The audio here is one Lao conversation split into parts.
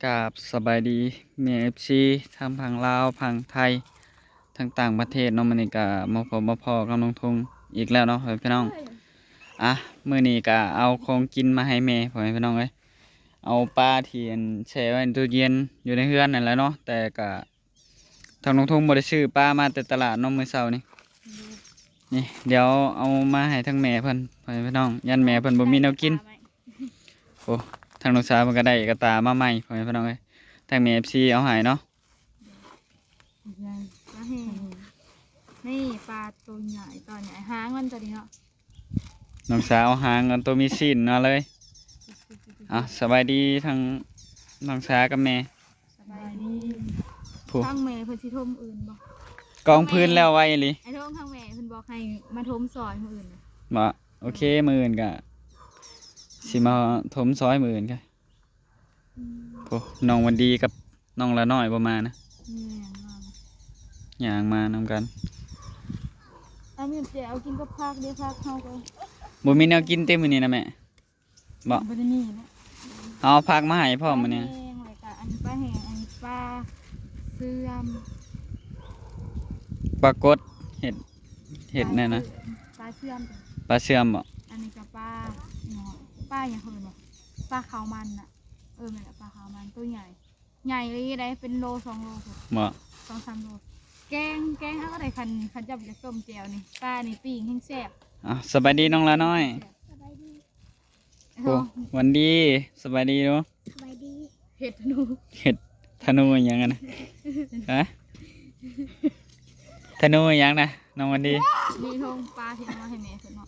ກາບສະບາຍດີແມ່ເອັຟຊີ ທັງຝັ່ງລາວ ຝັ່ງໄທ ທັງຕ່າງປະເທດເນາະ. ມື້ນີ້ກະມາພົບມາພໍ້ກັບນ້ອງທຸງອີກແລ້ວເນາະ ພໍ່ແມ່ພີ່ນ້ອງ. ອ່ະ ມື້ນີ້ກະເອົາຂອງກິນມາໃຫ້ແມ່ ພໍ່ແມ່ພີ່ນ້ອງເອີຍ. ເອົາປາທີ່ອັນແຊ່ໄວ້ໃນຕູ້ເຢັນຢູ່ໃນເຮືອນນັ້ນແຫຼະເນາະ ແຕ່ກະ ທາງນ້ອງທຸງບໍ່ໄດ້ຊື້ປາມາແຕ່ຕະຫຼາດເນາະ ມື້ເຊົ້ານີ້. ນີ້ ດຽວເອົາມາໃຫ້ທາງແມ່ເພິ່ນ ພໍ່ແມ່ພີ່ນ້ອງ ຢ້ານແມ່ເພິ່ນບໍ່ມີແນວກິນ. ໂອ້ ທາງນ້ອງສາວເພິ່ນກໍໄດ້ກະຕ່າມາໃໝ່ ພໍ່ແມ່ພີ່ນ້ອງເອີຍ. ທາງແມ່ເອັຟຊີເອົາໃຫ້ເນາະ. ປາແຫ້ງ ນີ້ປາໂຕໃຫຍ່ ຕອນໃຫຍ່ ຫາງມັນຕົວນີ້ເນາະ. ນ້ອງສາວຫາງອັນໂຕມີຊີ້ນມາເລີຍ. ເອົາ ສະບາຍດີທັງນ້ອງສາກັບແມ່. ສະບາຍດີ. ຜູ້ ທາງແມ່ເພິ່ນຊິຖົມອື່ນບໍ່? ກອງພື້ນແລ້ວໄວອີ່ຫຼີ. ໄອ້ທອງ ທາງແມ່ເພິ່ນບອກໃຫ້ມາຖົມຊອຍມື້ອື່ນນະ. ບໍ່ ໂອເຄ ມື້ອື່ນກະຊິມາຖົມຊອຍມື້ອື່ນກະ. ໂອ້ ນ້ອງວັນດີກັບນ້ອງລານ້ອຍບໍ່ມານະ. ແມ່ນ ຍ່າງມານຳກັນ. ເອົາມີແຈ່ວກິນກັບຜັກເດ້ ຜັກເຮົາກໍ ບໍ່ມີແນວກິນຕິມື້ນີ້ນະແມ່? ບໍ່ ບໍ່ໄດ້ມີແລ້ວ. ເອົາຜັກມາໃຫ້ພ້ອມມື້ນີ້. ປາແຫ້ງ ແລ້ວກະອັນປາແຫ້ງ ອັນປາເຊື່ອມ ປາກົດ ເຮັດ ເຮັດແນວນະ. ປາເຊື່ອມ ປາເຊື່ອມບໍ່? ອັນນີ້ກະປາ ອີຫຍັງ ປາຫຍັງເຂົາເອີ້ນວ່າ ປາຂາວມັນນະ. ເອີ ແມ່ນລະ ປາຂາວມັນ ໂຕໃຫຍ່ ໃຫຍ່ອີ່ຫຼີໃດ໋ ເປັນໂລສອງໂລພຸ້ນ. ບໍ່ ສອງສາມໂລ. ແກງ ແກງເອົາກໍໄດ້ ຄັນ ຄັນເຈົ້າຢາກຕົ້ມແຈ່ວນີ້ ປານີ້ປີ້ງແຮງແຊບ. ເອົາ ສະບາຍດີນ້ອງລານ້ອຍ. ສະບາຍດີ. ໂອ້ ວັນດີ ສະບາຍດີເນາະ. ສະບາຍດີ. ເຮັດທະນູ ເຮັດທະນູອີ່ຫຍັງຫັ້ນນະ? ຮະ ທະນູອີ່ຫຍັງນະ ນ້ອງວັນດີ? ມີໂຮງປາທີ່ເອົາມາໃຫ້ແມ່ເພິ່ນເນາະ.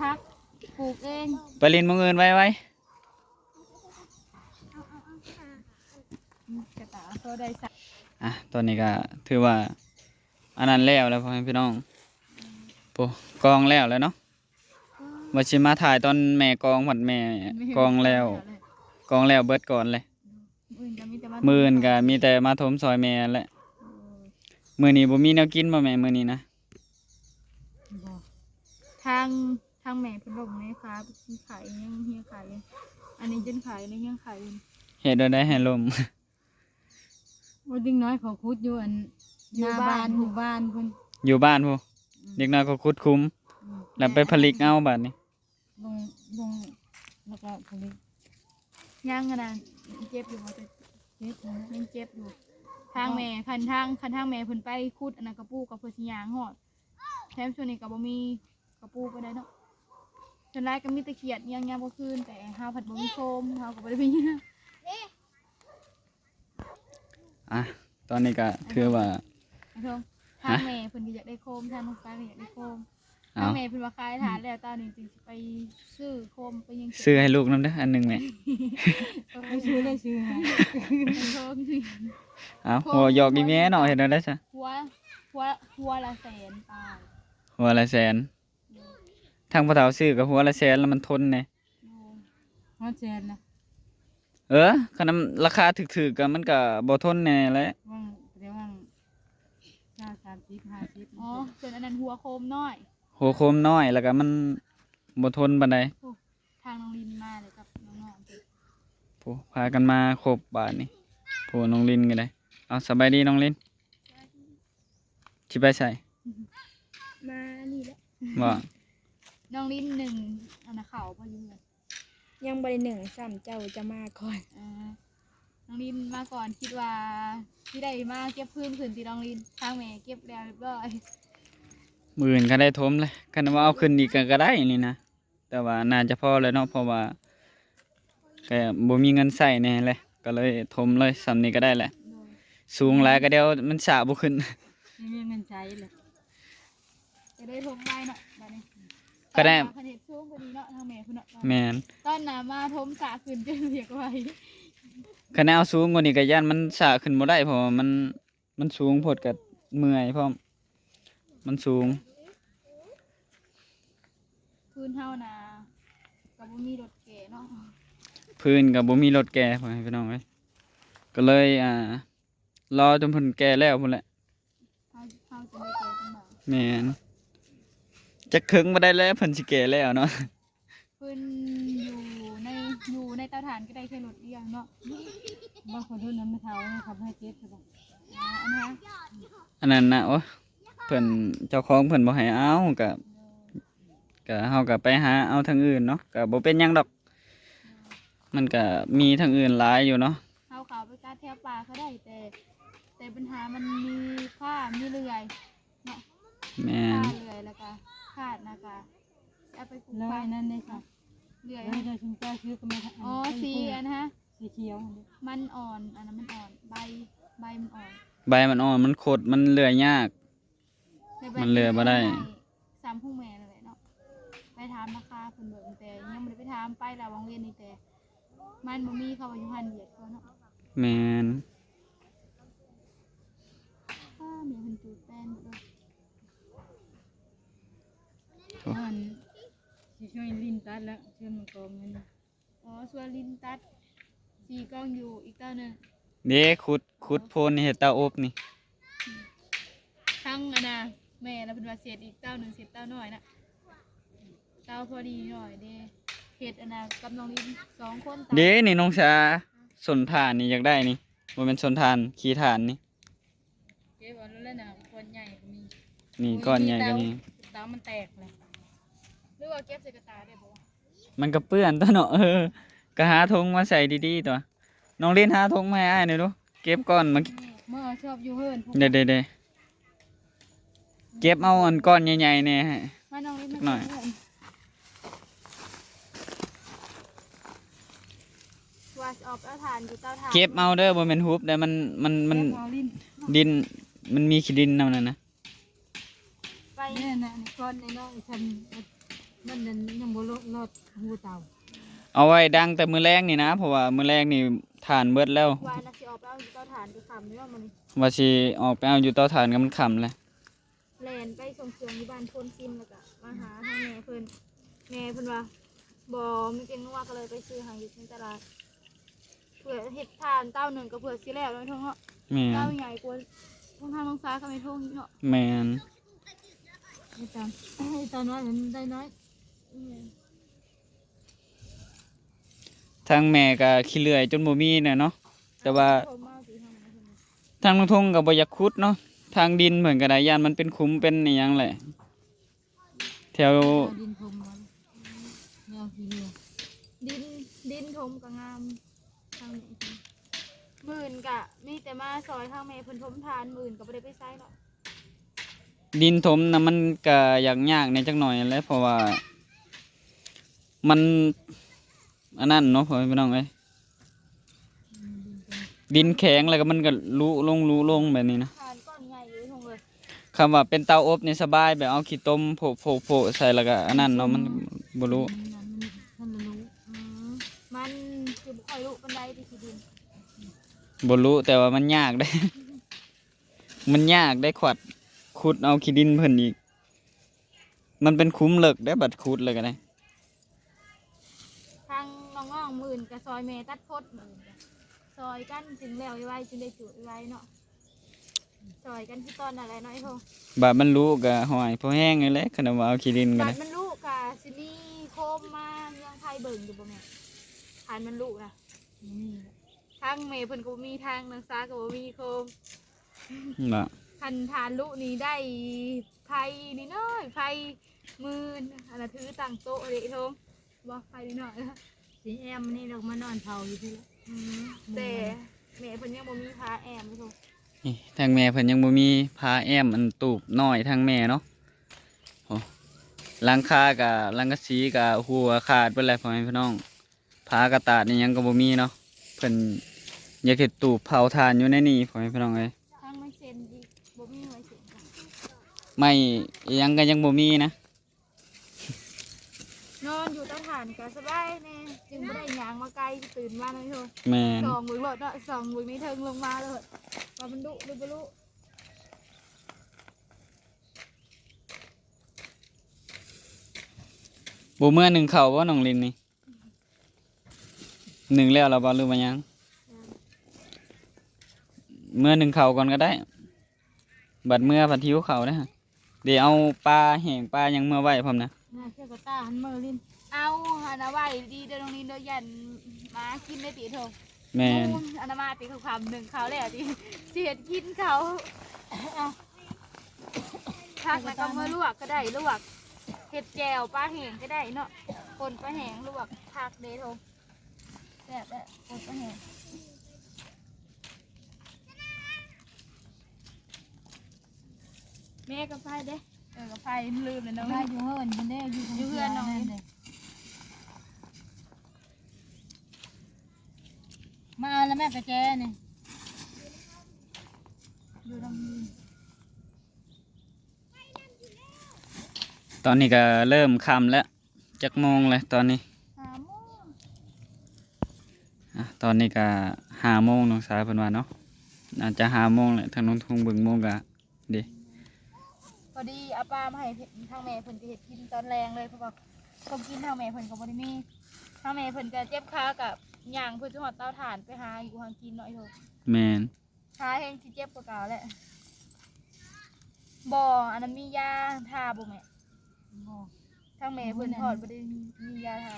ຜັກ ປູກເອງ. ໄປຫຼິ້ນໝ່ອງອື່ນໄວໆ. ອາ ຕອນນີ້ກະຖືວ່າອັນນັ້ນແລ້ວແລ້ວ ພໍ່ແມ່ພີ່ນ້ອງ. ໂອ້ ກອງແລ້ວແລ້ວເນາະ. ວ່າຊິມາຖ່າຍຕອນແມ່ກອງ ພັດແມ່ກອງແລ້ວ ກອງແລ້ວເບິດກ່ອນເລີຍ. ມື້ອື່ນກະມີແຕ່ມາ ມື້ອື່ນກະມີແຕ່ມາຖົມຊ່ອຍແມ່ແຫຼະ. ມື້ນີ້ບໍ່ມີແນວກິນບໍ່ແມ່ ມື້ນີ້ນະ? ບໍ່ ທາງ ທາງແມ່ເພິ່ນລົ້ມໃນຂາ ເປັນໄຂ້ ຍັງເຮຍໄຂ້ຢູ່. ອັນນີ້ຈົນໄຂ້ ອັນນີ້ຍັງໄຂ້ຢູ່. ເຮັດແນວໃດໃຫ້ລົ້ມ? ໂອ້ຍ ເດັກນ້ອຍເຂົາຂຸດຢູ່ອັນ ຢູ່ ໜ້າບ້ານ ບ້ານ ຢູ່ບ້ານພຸ້ນ. ຢູ່ບ້ານພຸ້ນ. ອືມ ເດັກນ້ອຍເຂົາຂຸດຂຸມ. ອືມ ແລ້ວໄປຜະລິກເອົາບາດນີ້. ລົງ ລົງ ແລ້ວກໍຜະລິກ. ຍັງອັນນັ້ນ ເຈັບຢູ່ບໍ່? ເຈັບຢູ່ ຍັງເຈັບຢູ່. ທາງແມ່ ຄັນທາງ ຄັນທາງແມ່ເພິ່ນໄປຂຸດອັນນັ້ນກະປູ ກໍເພື່ອຊິຍ່າງຮອດ. ແຖມຊ່ວງນີ້ກໍບໍ່ມີກະປູປານໃດເນາະ. ສ່ວນຫຼາຍກໍມີແຕ່ຂຽດ ຍ່າງຍາມກາງຄືນ ແຕ່ເຮົາພັດບໍ່ມີໂຄມ ເຮົາກໍບໍ່ໄດ້ໄປຍ່າງ. ອ່ະ ຕອນນີ້ກໍຖືວ່າ ອ້າຍທອງ ທາງແມ່ເພິ່ນກໍຢາກໄດ້ໂຄມ ທາງນ້ອງຊາຍກໍຢາກໄດ້ໂຄມ. ເອົ້າ ທາງແມ່ເພິ່ນວ່າຂາຍຖ່ານແລ້ວ ຕອນນີ້ຈຶ່ງຊິໄປຊື້ໂຄມ ໄປຫຍັງ ຊື້ໃຫ້ລູກນຳເດີ ອັນໜຶ່ງແມ່. ໄປຊື້ໄດ້ຊື້ໃຫ້. ເອົ້າ ຫົວຫຍອກອີແມ່ເນາະ ເຮັດແນວໃດຊະ? ຫົວ ຫົວ ຫົວລະແສນປາຍ. ຫົວລະແສນ. ທາງພໍ່ເຖົ້າຊື້ກໍຫົວລະແສນລະມັນທົນແດ່. ໂອ້ຍ ຮອດແສນນະ. ເອີ ຄັນນຳລາຄາຖືກໆ ກໍມັນກໍບໍ່ທົນແດ່ແຫຼະ. ວ່າງ ແຕ່ວ່າງຊາວ ສາມສິບ ຫ້າສິບ. ອໍ ສ່ວນອັນນັ້ນຫົວໂຄມນ້ອຍ ຫົວໂຄມນ້ອຍ ແລ້ວກໍມັນບໍ່ທົນປານໃດ. ໂອ້ ທາງນ້ອງລິນມາແລ້ວກັບນ້ອງໆ ໂອ້ ພາກັນມາຄົບບາດນີ້. ໂອ້ ນ້ອງລິນກໍໄດ້. ເອົາ ສະບາຍດີນ້ອງລິນ. ຊິໄປໃສ? ມານີ້ແຫຼະ. ບໍ່ ນ້ອງລິນໜຶ້ງອັນນະເຂົ້າບໍ່ຢູ່ເຮືອນ? ຍັງບໍ່ໄດ້ໜຶ້ງຊ້ຳ ເຈົ້າຈະມາກ່ອນ. ເອີ ນ້ອງລິນມາກ່ອນ ຄິດວ່າຊິໄດ້ມາເກັບພື້ນຂຶ້ນຕິນ້ອງລິນ. ທາງແມ່ເກັບແລ້ວຮຽບຮ້ອຍ. ມື້ອື່ນກໍໄດ້ຖົມແລ້ວ ຄັນວ່າເອົາຂຶ້ນອີກກໍ ກໍໄດ້ນີ້ນະ. ແຕ່ວ່າໜ້າຈະພໍແລ້ວເນາະ ເພາະວ່າກໍບໍ່ມີເງິນໃຊ້ແດ່ແຫຼະ ກໍເລີຍຖົມເລີຍ ສ່ຳນີ້ກໍໄດ້ແຫຼະ. ໂດຍ ສູງຫຼາຍກໍດຽວມັນສະບໍ່ຂຶ້ນ. ບໍ່ມີເງິນໃຊ້ແຫຼະ ກໍໄດ້ຖົມໄວ້ເນາະບາດນີ້. ກໍໄດ້ ຕອນໜ້າຄັນເຮັດສູງກວ່ານີ້ເນາະ ທາງແມ່ເພິ່ນເນາະ. ແມ່ນ ຕອນໜ້າມາຖົມສະຂຶ້ນຈົນຢາກໄຫວ. ຄັນເອົາສູງກວ່ານີ້ກໍຢ້ານມັນສະຂຶ້ນບໍ່ໄດ້ ເພາະວ່າມັນ ມັນສູງໂພດ ກໍເມື່ອຍພ້ອມ ມັນສູງ. ພື້ນເຮົານະກໍບໍ່ມີລົດແກ່ເນາະ ພື້ນກໍບໍ່ມີລົດແກ່ ພໍ່ແມ່ພີ່ນ້ອງເອີຍ. ກໍເລີຍ ອ່າ ລໍຈົນເພິ່ນແກ່ແລ້ວພຸ້ນແຫຼະ. ເຮົາ ເຮົາຈະໄດ້ແກ່ຈັ່ງໃດ? ແມ່ນ ຈັກເຖິງບໍ່ໄດ້ແລ້ວ ເພິ່ນຊິແກ່ແລ້ວເນາະ. ເພິ່ນຢູ່ໃນ ຢູ່ໃນເຕົາຖ່ານກໍໄດ້ແຄ່ລົດດຽວເນາະ. ບໍ່ ເຂົາໂດນນຳແມ່ເຖົ້າເຂົາບໍ່ໃຫ້ເກັບຊະບໍ່. ອັນນະ ອັນນັ້ນນະ ໂອ້ຍ ເພິ່ນ ເຈົ້າຂອງເພິ່ນບໍ່ໃຫ້ເອົາ ກະ ກະເຮົາກະໄປຫາເອົາທາງອື່ນເນາະ ກະບໍ່ເປັນຫຍັງດອກ. ມັນກະມີທາງອື່ນຫຼາຍຢູ່ເນາະ. ເຮົາເຂົ້າໄປຕັດແຖວປ່າກໍໄດ້ ແຕ່ ແຕ່ບັນຫາມັນມີຄວ້າ ມີເລື່ອຍເນາະ. ແມ່ນ ຄວ້າເລື່ອຍ ແລ້ວກະຄາດນະກະຊິເອົາໄປປູກ ແລ້ວ ໄປ ອັນນັ້ນເດ້ຊະ ເລື່ອຍ ເອີ ເຈົ້າຊຸມເຈົ້າຊື້ກໍມາ ອໍ ອັນ ສີອັນນະ ສີຂຽວຫັ້ນເດ້ ມັນອ່ອນ ອັນນັ້ນມັນອ່ອນ ໃບ ໃບມັນອ່ອນ ໃບມັນອ່ອນ ມັນຂົດ ມັນເລື່ອຍຍາກ. ມັນເຫຼືອບໍ່ໄດ້ ສາມຜູ້ແມ່ນັ້ນແຫຼະເນາະ ໄປຖາມລາຄາເພິ່ນເບິ່ງ ແຕ່ຍັງບໍ່ໄດ້ໄປຖາມ ໄປແລ້ວຫວ່າງວຽນນີ້ ແຕ່ມັນບໍ່ມີ ເຂົາວ່າຢູ່ຫັ້ນວຽດກ່ອນເນາະ. ແມ່ນ ອ້າ ແມ່ເພິ່ນຈູດແປ້ນເບິດເລີຍ. ໂອ້ ອັນ ຊິຊ່ວຍລິນຕັດແລ້ວ ເຊີນມັນກອງເງິນ. ອໍ ສ່ວນລິນຕັດ ສີ່ກ້ອງຢູ່ອີກເຕົ້າໜຶ່ງ ເດ້ ຂຸດ ຂຸດໂພນນີ້ເຮັດເຕົ້າອົບນີ້ ທັງອັນນະ ແມ່ລະເພິ່ນວ່າເສດອີກເຕົ້າໜຶ່ງ ເສດເຕົ້ານ້ອຍນະ ເຕົ້າພໍດີໜ້ອຍເດ້ ເຮັດອັນນະກັບນ້ອງລິນສອງຄົນ. ເດ້ ນີ້ນ້ອງສາ ສົນຖ່ານນີ້ຢາກໄດ້ນີ້ ບໍ່ແມ່ນສົນຖ່ານ ຂີ້ຖ່ານນີ້. ເກັບເອົາໂລດແລ້ວນະ ກ້ອນໃຫຍ່ກໍມີ ນີ້ ໂອ້ຍ ກ້ອນໃຫຍ່ກໍມີ ເຕົາ ເຕົາມັນແຕກແລ້ວ ຫຼືວ່າເກັບໃສ່ກະຕ່າໄດ້ບໍ່? ມັນກໍເປື້ອນຕົວະເນາະ. ເອີ ກໍຫາຖົງມາໃສ່ດີໆຕົວະ. ນ້ອງລິນຫາຖົງມາໃຫ້ອ້າຍໜ່ອຍດູ ເກັບກ້ອນມາ ເມື່ອຊອບຢູ່ເຮືອນພຸ້ນ ເດ້ໆໆ ເກັບເອົາອັນກ້ອນໃຫຍ່ໆແດ່ໃຫ້ ມານ້ອງລິນ ຈັກໜ້ອຍ ມາເຮືອນ. ວ່າຊິອອກເຕົາຖ່ານຢູ່ເຕົາຖ່ານ ເກັບເອົາເດີ ບໍ່ແມ່ນຫຸບເດີ ມັນ ມັນ ມັນ ເກັບເອົາລິ້ນ ດິນ ມັນມີຂີ້ດິນນຳນັ້ນນະ ໄປ ແມ່ນນະ ອັນນີ້ກ້ອນນ້ອຍໆ ຊ່ຳ ມັນນັ້ນຍັງບໍ່ລອດຮູເຕົາ ເອົາໄວ້ດັງແຕ່ມື້ແລງນີ້ນະ ເພາະວ່າມື້ແລງນີ້ຖ່ານເບິດແລ້ວ ວ່ານະ ຊິອອກໄປເອົາຢູ່ເຕົາຖ່ານ ກໍຄ່ຳແລ້ວມື້ນີ້ ວ່າຊິອອກໄປເອົາຢູ່ເຕົາຖ່ານ ກໍມັນຄ່ຳແລ້ວ. ແລ່ນໄປສົ່ງເຄື່ອງຢູ່ບ້ານໂພນຊິມ ແລ້ວກະມາຫາທາງແມ່ເພິ່ນ ແມ່ເພິ່ນວ່າບໍ່ມີແປ້ງນົວ ກໍເລີຍໄປຊື້ໃຫ້ຢູ່ໃນຕະຫຼາດ ເພື່ອເຮັດຖ່ານເຕົາໜຶ່ງ ກໍເພື່ອຊິແລ້ວເນາະ ເນາະ. ແມ່ນ ເຕົາໃຫຍ່ກວ່າຂອງທາງນ້ອງສາກັບແມ່ທົ່ງອີກເນາະ. ແມ່ນ ໄອ້ຕາ ໄອ້ຕານ້ອຍມັນໄດ້ນ້ອຍ. ແມ່ນ ທາງແມ່ກໍຂີ້ເລື່ອຍຈົນບໍ່ມີແຫຼະເນາະ ແຕ່ວ່າທາງນ້ອງທົ່ງກໍບໍ່ຢາກຂຸດເນາະ ທາງດິນເພິ່ນກໍໄດ້ ຢ້ານມັນເປັນຂຸມເປັນອີ່ຫຍັງແຫຼະ ແຖວດິນຖົມມັນ ແນວຂີ້ເຫຼືອ ດິນ ດິນຖົມກໍງາມ. ທາງນີ້ມື້ອື່ນກະມີແຕ່ມາຊ່ອຍທາງແມ່ເພິ່ນຖົມຖ່ານ ມື້ອື່ນກໍບໍ່ໄດ້ໄປໃສເນາະ. ດິນຖົມນະ ມັນກະຢາກຍາກແດ່ຈັກໜ້ອຍຫັ້ນແຫຼະ ເພາະວ່າມັນອັນນັ້ນເນາະ ພໍ່ແມ່ພີ່ນ້ອງເອີຍ ດິນແຂງ ແລ້ວກໍມັນກໍລຸລົງ ລຸລົງແບບນີ້ນະ. ຖ່ານກ້ອນໃຫຍ່ຢູ່ທົ່ງເອີຍ ຄຳວ່າເປັນເຕົາອົບນີ້ສະບາຍ ແບບເອົາຂີ້ຕົມໂພະໆໆໃສ່ ແລ້ວກໍອັນນັ້ນເນາະ ມັນບໍ່ລຸ ອືມ ມັນຄືບໍ່ຄ່ອຍລຸປານໃດຕິ ຂີ້ດິນ ບໍ່ລຸ ແຕ່ວ່າມັນຍາກເດ້ ມັນຍາກໄດ້ ຂວັດ ຂຸດເອົາຂີ້ດິນເພິ່ນອີກ ມັນເປັນຂຸມເລິກເດ້ ບັດຂຸດແລ້ວກໍໄດ້. ທາງນ້ອງໆມື້ອື່ນກໍຊ່ອຍແມ່ຕັດພົດ ມື້ອື່ນກໍຊ່ອຍກັນຈຶ່ງແລ້ວໄວໆ ຈຶ່ງໄດ້ຈູດໄວໆເນາະ ຊ່ອຍກັນຄືຕອນນັ້ນແຫຼະເນາະ ໄອ້ໂພງ. ບາດມັນລຸກໍຫ້ອຍພໍແຮງນີ້ແຫຼະ ຄັນວ່າເອົາຂີ້ດິນກໍໄດ້ ບາດມັນລຸກໍຊິມີໂຄມມາຍັງໄຜເບິ່ງຢູ່ບໍ່ແມ່? ຄັນມັນລຸນະ ອືມ ທາງແມ່ເພິ່ນກໍບໍ່ມີ ທາງນາງສາກໍບໍ່ມີໂຄມ ບໍ່ ຄັນຖ່ານລຸນີ້ໄດ້ໄຜນ້ອຍໆ ໄຜມືອັນນະ ຖືຕັ້ງໂຕະເດະໂທງ ບໍ່ ໄຜນ້ອຍໆ ຊິແອ້ມນີ້ ແລ້ວກໍມານອນເຝົ້າຢູ່ພີ້ແຫຼະ. ອືມ ແຕ່ແມ່ເພິ່ນຍັງບໍ່ມີຜ້າແອ້ມເດະໂທງ ນີ້ ທາງແມ່ເພິ່ນຍັງບໍ່ມີຜ້າແອ້ມ ອັນຕູບນ້ອຍທາງແມ່ເນາະ. ໂອ້ ຫຼັງຄາກະ ສັງກະສີກະຫົວຂາດເບິດແລ້ວ ພໍ່ແມ່ພີ່ນ້ອງ. ຜ້າກະຕາດອີ່ຫຍັງກໍບໍ່ມີເນາະ ເພິ່ນຢາກເຮັດຕູບເຜົາຖ່ານຢູ່ໃນນີ້ ພໍ່ແມ່ພີ່ນ້ອງເອີຍ. ທາງໄມ້ເສັ້ນອີກ ບໍ່ມີໄມ້ເສັ້ນ ໄມ້ອີ່ຫຍັງກໍຍັງບໍ່ມີນະ. ນອນຢູ່ເຕົາຖ່ານກໍສະບາຍແດ່ ຈຶ່ງບໍ່ໄດ້ຍ່າງມາໄກ ຕື່ນມາເນາະ. ແມ່ນ ສ່ອງເບິ່ງໂລດເນາະ ສ່ອງເບິ່ງໃນເທິງລົງມາໂລດ ວ່າມັນດຸຫຼືບໍ່ດຸ. ບໍ່ເມືອໜຶ້ງເຂົ້າບໍ່ ນ້ອງລິນນີ້? ໜຶ້ງແລ້ວລະບໍ່ ຫຼືວ່າຍັງ? ຍັງ ເມືອໜຶ້ງເຂົ້າກ່ອນກໍໄດ້ ບັດເມືອພັດຫິວເຂົ້າເດ້. ເດ ເອົາປາແຫ້ງປາຫຍັງເມືອໄວ້ພ້ອມນະ. ໜ້າເຊື່ອກະຕ່າຫັ້ນເມືອລິນ. ເອົາຫັ້ນນະ ໄວ້ດີເດີນ້ອງນິນເດີ ຢ້ານໝາກິນໄດ້ຕິໂທ. ແມ່ນ ໝູ່ອັນນະ ມາແຕ່ຄ່ຳໆ ໜຶ້ງເຂົ້າແລ້ວຕິ ຊິເຮັດກິນເຂົ້າ. ຜັກນະກໍມາລວກກໍໄດ້ ລວກເຮັດແຈ່ວປາແຫ້ງກໍໄດ້ເນາະ ປົ່ນປາແຫ້ງ ລວກຜັກເດ້ໂທ. ແຊບແຫຼະ ປົ່ນປາແຫ້ງ. ແມ່ກັບໃຜເດ້? ເອີ ກັບໃຜ ລືມແລ້ວເນາະ. ໄດ້ຢູ່ເຮືອນພຸ້ນເດ້ ຢູ່ ຢູ່ເຮືອນນ້ອງເດ້. ມາແລ້ວແມ່ກະແຈນີ້ ຢູ່ນຳ. ຕອນນີ້ກະເລີ່ມຄ່ຳແລ້ວ. ຈັກໂມງແລ້ວຕອນນີ້? ຫ້າໂມງ. ອ່ະ ຕອນນີ້ກະຫ້າໂມງ ນ້ອງສາເພິ່ນວ່າເນາະ. ໜ້າຈະຫ້າໂມງແຫຼະ ທາງນ້ອງທຸງເບິ່ງໂມງກະເດ້. ພໍດີເອົາປາມາໃຫ້ທາງແມ່ເພິ່ນໄປເຮັດກິນຕອນແລງເລີຍ ເພາະວ່າຂອງກິນທາງແມ່ເພິ່ນກໍບໍ່ໄດ້ມີ. ທາງແມ່ເພິ່ນກະເຈັບຂາ ກະຍ່າງເພື່ອຊິຮອດເຕົາຖ່ານ ໄປຫາຢູ່ຫາກິນເນາະ. ໂທ ແມ່ນ. ຂາແຮງຊິເຈັບກວ່າເກົ່າແຫຼະ. ບໍ່ ອັນນັ້ນມີຢາທາບໍ່ແມ່? ບໍ່ ທາງແມ່ເພິ່ນ ບໍ່ ທອດບໍ່ໄດ້ມີ ມີຢາທາ.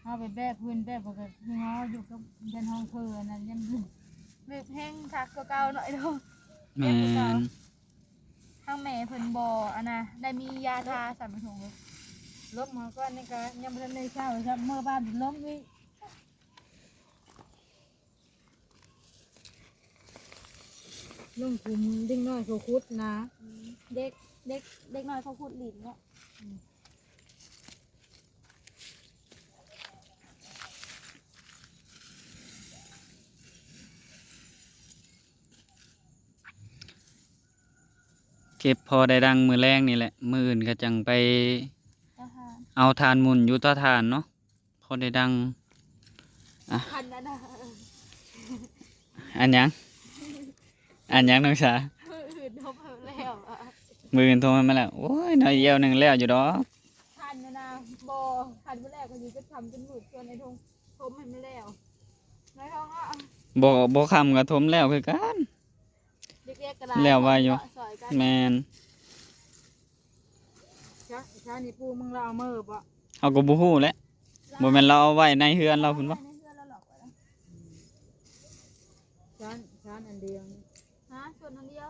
ເຮົາໄປແບກພື້ນແບກ ເພິ່ນກໍເຮົາຢູ່ກັບເຮືອນຫ້ອງເພິ່ນອັນນັ້ນ ຍັງ ແບບແຮງຄັກກວ່າເກົ່າໜ້ອຍເນາະ. ແມ່ນ. ທາງແມ່ເພິ່ນບໍ່ ອັນນະ ໄດ້ມີຢາທາ ສຳມາຖົງເລີຍ. ລົມເຮົາກ່ອນນີ້ກໍຍັງບໍ່ທັນໄດ້ເຊົາຊ້ຳ ເມື່ອວານລົມອີກ. ລົງຂຸມເດັກນ້ອຍເຂົາຂຸດນະ. ອືມ ເດັກ ເດັກ ເດັກນ້ອຍເຂົາຂຸດຫຼິ້ນເນາະ. ອືມ ເກັບພໍໄດ້ດັງມື້ແລງນີ້ແຫຼະ ມື້ອື່ນກໍຈັ່ງໄປ ເອົາຖ່ານ ເອົາຖ່ານໝຸ່ນຢູ່ເຕົາຖ່ານເນາະ. ພໍໄດ້ດັງ ອ່ະ ຄັນນັ້ນນະ. ອັນຫຍັງ? ອັນຫຍັງນ້ອງສາ? ມື້ອື່ນຖົມໃຫ້ແລ້ວ ມື້ອື່ນຖົມໃຫ້ມັນແລ້ວ. ໂອ້ຍ ໜ້ອຍດຽວໜຶ່ງແລ້ວຢູ່ດອກ. ຄັນນັ້ນນະ ບໍ່ ຄັນບໍ່ແລ້ວກໍຢູ່ຈົນຄ່ຳຈົນມືດ ຊວນໄອ້ທົງຖົມໃຫ້ມັນແລ້ວ. ນ້ອຍທອງເນາະ ບໍ່ ບໍ່ຄ່ຳກໍຖົມແລ້ວຄືກັນ. ເດັກໆກໍຫຼາຍ ແລ້ວວ່າຢູ່ ເນາະ ຊ່ອຍກັນ. ແມ່ນ. ຊະ ຊະນີ້ປູ່ມຶງລາວເອົາເມືອບໍ່? ເຮົາກໍບໍ່ຮູ້ແຫຼະ. ລາວ ບໍ່ແມ່ນລາວເອົາໄວ້ໃນເຮືອນລາວພຸ້ນບໍ່? ເອົາໄວ້ໃນເຮືອນລາວຫຼອກໄວ້. ຊານ ຊານອັນດຽວ. ຮະ ສ່ວນອັນດຽວ?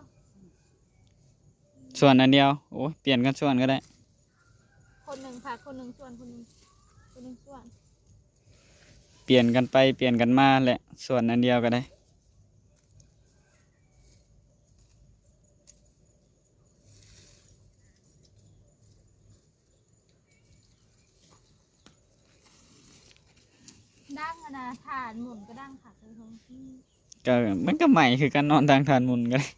ສ່ວນອັນດຽວ. ໂອ້ຍ ປ່ຽນກັນສ່ວນກໍໄດ້. ຄົນໜຶ່ງຜັກ ຄົນໜຶ່ງສ່ວນ ຄົນໜຶ່ງ ຄົນໜຶ່ງສ່ວນ. ປ່ຽນກັນໄປປ່ຽນກັນມາແຫຼະ ສ່ວນອັນດຽວກໍໄດ້. ດັງຫັ້ນນະ ຖ່ານໝຸ່ນກໍດັງຄັກເລີຍ. ກໍມັນກໍໄໝ້ຄືກັນເນາະ ດັງຖ່ານໝຸ່ນກໍໄດ້.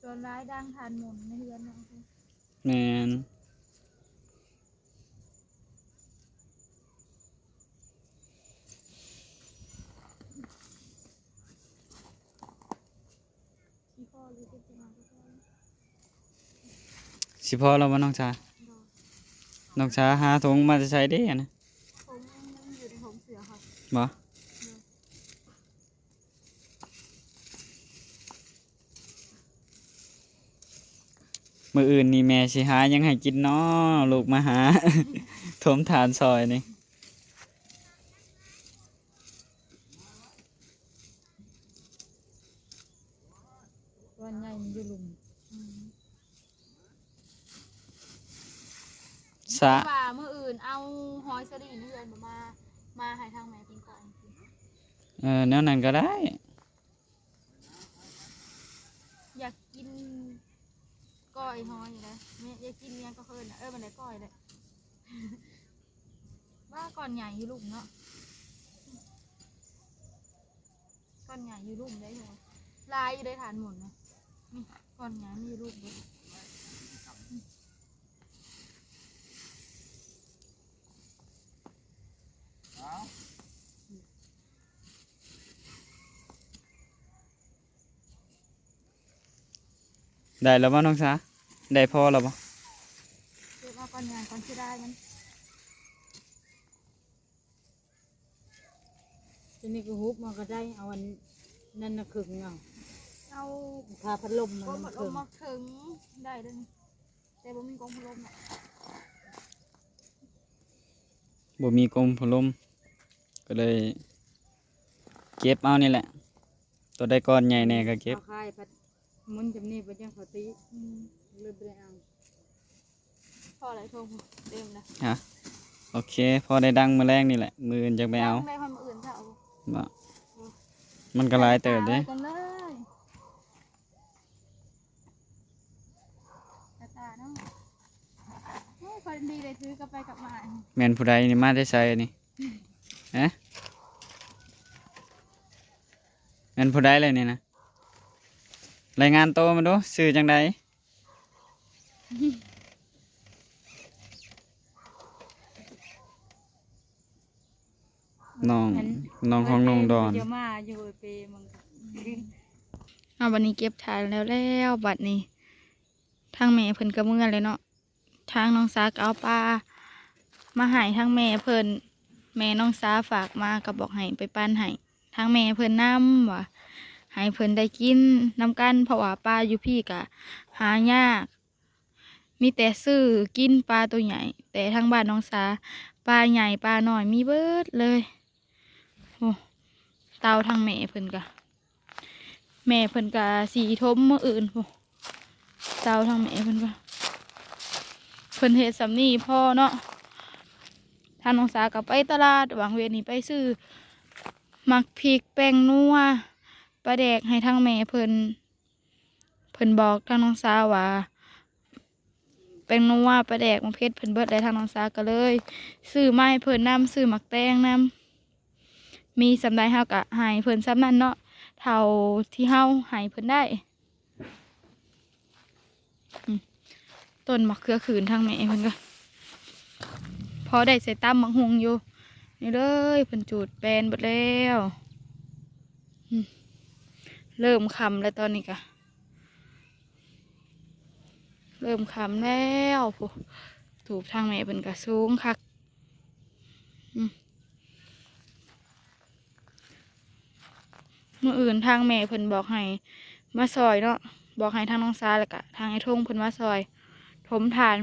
ສ່ວນຫຼາຍດັງຖ່ານໝຸ່ນໃນເຮືອນເນາະ. ແມ່ນ. ຊິພໍແລ້ວບໍ່ນ້ອງຊາ? ໂດຍ. ນ້ອງຊາຫາຖົງມາແຕ່ໃສເດ້ຫັ້ນນະ? ຖົງມັນຢູ່ໃນຖົງເສື້ອຂ້ອຍ. ບໍ່? ໂດຍ. ມື້ອື່ນນີ້ແມ່ຊິຫາຫຍັງໃຫ້ກິນເນາະ ລູກມາຫາຖົມຖ່ານຊ່ອຍນີ້. ສ່ວນໃຫຍ່ມັນຢູ່ລຸ່ມ. ອືມ. ສະ ວ່າມື້ອື່ນເອົາຫອຍສາລີໃນເຮືອນບໍ່ມາ ມາໃຫ້ທາງແມ່ເພິ່ນກ້ອຍກິນ. ເອີ ແນວນັ້ນກໍໄດ້. ຢາກກິນກ້ອຍຫອຍນີ້ແຫຼະ. ແມ່ ຢາກກິນຫຍັງກໍເອີ້ນນະ ເອີ ມັນໄດ້ກ້ອຍແຫຼະ. ວ່າກ້ອນໃຫຍ່ຢູ່ລຸ່ມເນາະ ກ້ອນໃຫຍ່ຢູ່ລຸ່ມເດ້. ຫຼາຍຢູ່ເດ້ຖ່ານໝຸ່ນນະ. ນີ້ ກ້ອນໃຫຍ່ມັນຢູ່ລຸ່ມເດ້. ໄດ້ແລ້ວບໍ່ນ້ອງສາ? ໄດ້ພໍແລ້ວບໍ່? ເກັບເອົາກ່ອນຫຍັງກ່ອນ ເສຍດາຍມັນ. ຕົວນີ້ກໍຫຸບມາກໍໄດ້ ເອົາອັນນັ້ນນະ ຄຶງເອົາ. ເອົາຜ້າພັດລົມ ກົມພັດລົມມາເຖິງໄດ້ເດ້ ແຕ່ບໍ່ມີກົມພັດລົມເນາະ ບໍ່ມີກົມພັດລົມ ກໍເລີຍເກັບເອົານີ້ແຫຼະ ຕົວໃດກ້ອນໃຫຍ່ແດ່ກໍເກັບ ເອົາຂາຍພັດໝູນຈຳນີ້ໄປຈັ່ງເຂົາຕິ ອືມ ເລີຍບໍ່ໄດ້ເອົາ ພໍແລ້ວ ໂທເຕັມແລ້ວ ຮະ ໂອເຄ ພໍໄດ້ດັງມື້ແລງນີ້ແຫຼະ ມື້ອື່ນຈັ່ງໄປເອົາ ໄດ້ຮອດມື້ອື່ນເຊົ້າ ບໍ່ ມັນກໍຫຼາຍເຕີບເດ້ ຂາຍກັນເລີຍ ກະຕາເນາະ ໂອ້ຍ ຂ້ອຍດີໄດ້ຖືກັບໄປກັບມາ ແມ່ນຜູ້ໃດນີ້ ມາແຕ່ໃສນີ້ ຮະ ແມ່ນຜູ້ໃດແຫຼະນີ້ນະ ລາຍງານໂຕມາດູ ຊື່ຈັ່ງໃດ? ນ້ອງ ນ້ອງຂອງນ້ອງດອນ ເອົາ ບັດນີ້ເກັບຖ່ານແລ້ວ ແລ້ວບັດນີ້ ທາງແມ່ເພິ່ນກໍເມືອແລ້ວເນາະ ທາງນ້ອງສາກໍເອົາປາມາໃຫ້ທາງແມ່ເພິ່ນ ແມ່ນ້ອງສາຝາກມາກໍບອກໃຫ້ໄປປັນໃຫ້ ທາງແມ່ເພິ່ນນຳວ່າ ໃຫ້ເພິ່ນໄດ້ກິນນຳກັນ ເພາະວ່າປາຢູ່ພີ້ກະຫາຍາກ ມີແຕ່ຊື້ກິນປາໂຕໃຫຍ່ ແຕ່ທາງບ້ານນ້ອງສາ ປາໃຫຍ່ປານ້ອຍມີເບິດເລີຍ. ໂອ້ ເຕົາທາງແມ່ເພິ່ນກະ ແມ່ເພິ່ນກະຊິຖົມມື້ອື່ນພຸ້ນ ເຕົາທາງແມ່ເພິ່ນກະ ເພິ່ນເຮັດສ່ຳນີ້ພໍເນາະ. ທາງນ້ອງສາກໍໄປຕະຫຼາດ ຫວ່າງເວນນີ້ໄປຊື້ໝາກພິກ ແປ້ງນົວ ປາແດກໃຫ້ທາງແມ່ເພິ່ນ. ເພິ່ນບອກທາງນ້ອງສາວ່າ ແປ້ງນົວ ປາແດກ ໝາກເຜັດເພິ່ນເບິດແລ້ວ ທາງນ້ອງສາກໍເລີຍຊື້ມາໃຫ້ເພິ່ນນຳ ຊື້ໝາກແຕງນຳ ມີສ່ຳໃດເຮົາກໍໃຫ້ເພິ່ນສ່ຳນັ້ນເນາະ ເທົ່າທີ່ເຮົາໃຫ້ເພິ່ນໄດ້. ອືມ ຕົ້ນໝາກເຂືອຂືນທາງແມ່ເພິ່ນກໍພໍໄດ້ໃສ່ຕຳໝາກຫຸ່ງຢູ່ ນີ້ເລີຍ ເພິ່ນຈູດແປນເບິດແລ້ວ. ອືມ ເລີ່ມຄ່ຳແລ້ວຕອນນີ້ກະ ເລີ່ມຄ່ຳແລ້ວພຸ້ນ ຕູບທາງແມ່ເພິ່ນກະສູງຄັກ. ອືມ ມື້ອື່ນທາງແມ່ເພິ່ນບອກໃຫ້ມາຊ່ອຍເນາະ ບອກໃຫ້ທາງນ້ອງສາ ແລ້ວກະທາງອ້າຍທົງເພິ່ນມາຊ່ອຍຖົມຖ່ານ.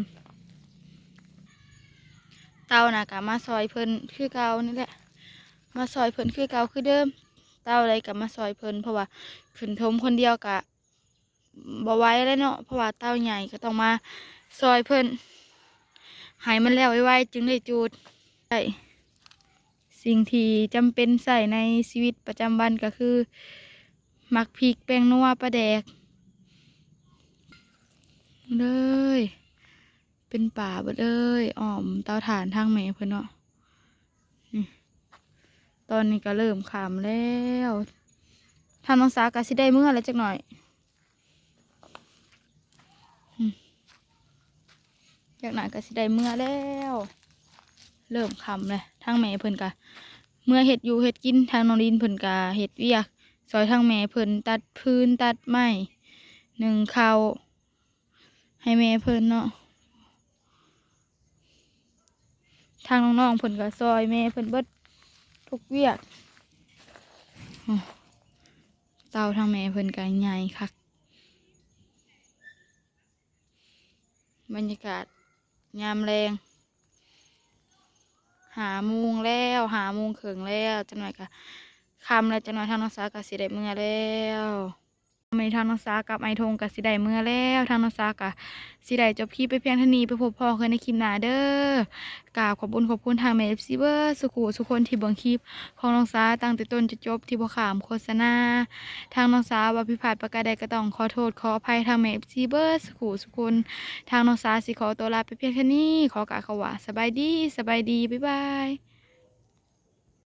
ເຕົານະກະມາຊ່ອຍເພິ່ນຄືເກົ່ານີ້ແຫຼະ ມາຊ່ອຍເພິ່ນຄືເກົ່າຄືເດີມ ເຕົາໃດກະມາຊ່ອຍເພິ່ນ ເພາະວ່າຂຶ້ນຖົມຄົນດຽວກະ ບໍ່ໄຫວແລ້ວເນາະ ເພາະວ່າເຕົາໃຫຍ່ກໍຕ້ອງມາຊ່ອຍເພິ່ນ ໃຫ້ມັນແລ້ວໄວໆ ຈຶ່ງໄດ້ຈູດໄດ້. ສິ່ງທີ່ຈຳເປັນໃຊ້ໃນຊີວິດປະຈຳວັນກໍຄື ໝາກພິກ ແປ້ງນົວ ປາແດກ ເລີຍ ເປັນປ່າເບິດເລີຍ ອ້ອມເຕົາຖ່ານທາງແມ່ເພິ່ນເນາະ. ນີ້ ຕອນນີ້ກໍເລີ່ມຄ່ຳແລ້ວ ທາງນ້ອງສາກໍຊິໄດ້ເມືອແລ້ວຈັກໜ້ອຍ. ອືມ ຈັກໜ້ອຍກໍຊິໄດ້ເມືອແລ້ວ ເລີ່ມຄ່ຳແລ້ວ. ທາງແມ່ເພິ່ນກໍເມືອເຮັດຢູ່ເຮັດກິນ ທາງນ້ອງລິນເພິ່ນກໍເຮັດວຽກຊ່ອຍທາງແມ່ເພິ່ນ ຕັດຟືນ ຕັດໄມ້ ໜຶ້ງເຂົ້າ ໃຫ້ແມ່ເພິ່ນເນາະ. ທາງນ້ອງໆເພິ່ນກໍຊ່ອຍແມ່ເພິ່ນເບິດທຸກວຽກ. ໂອ້ ເຕົາທາງແມ່ເພິ່ນກໍໃຫຍ່ຄັກ. ບັນຍາກາດຍາມແລງ ຫ້າໂມງແລ້ວ ຫ້າໂມງເຄິ່ງແລ້ວ ຈັກໜ້ອຍກໍຄ່ຳແລ້ວ ຈັກໜ້ອຍທາງນ້ອງສາກໍຊິໄດ້ເມືອແລ້ວ. ແມ່ທາງນ້ອງສາກັບອ້າຍທົງກໍຊິໄດ້ເມືອແລ້ວ ທາງນ້ອງສາກໍຊິໄດ້ຈົບຄລິບໄປພຽງເທົ່ານີ້ ໄປພົບພໍ້ກັນໃນຄລິບໜ້າເດີ. ກາບຂອບບຸນຂອບຄຸນທາງແມ່ເອັຟຊີເບິດສູ່ຄູ່ສູ່ຄົນທີ່ເບິ່ງຄລິບຂອງນ້ອງສາຕັ້ງແຕ່ຕົ້ນຈົນຈົບ ທີ່ບໍ່ຂ້າມໂຄສະນາ. ທາງນ້ອງສາເວົ້າຜິດພາດປະການໃດກໍຕ້ອງຂໍໂທດຂໍອະໄພທາງແມ່ເອັຟຊີເບິດສູ່ຄູ່ສູ່ຄົນ. ທາງນ້ອງສາຊິຂໍຕົວລາໄປພຽງເທົ່ານີ້ ຂໍກ່າວຄຳວ່າ ສະບາຍດີ ສະບາຍດີ ບາຍບາຍ.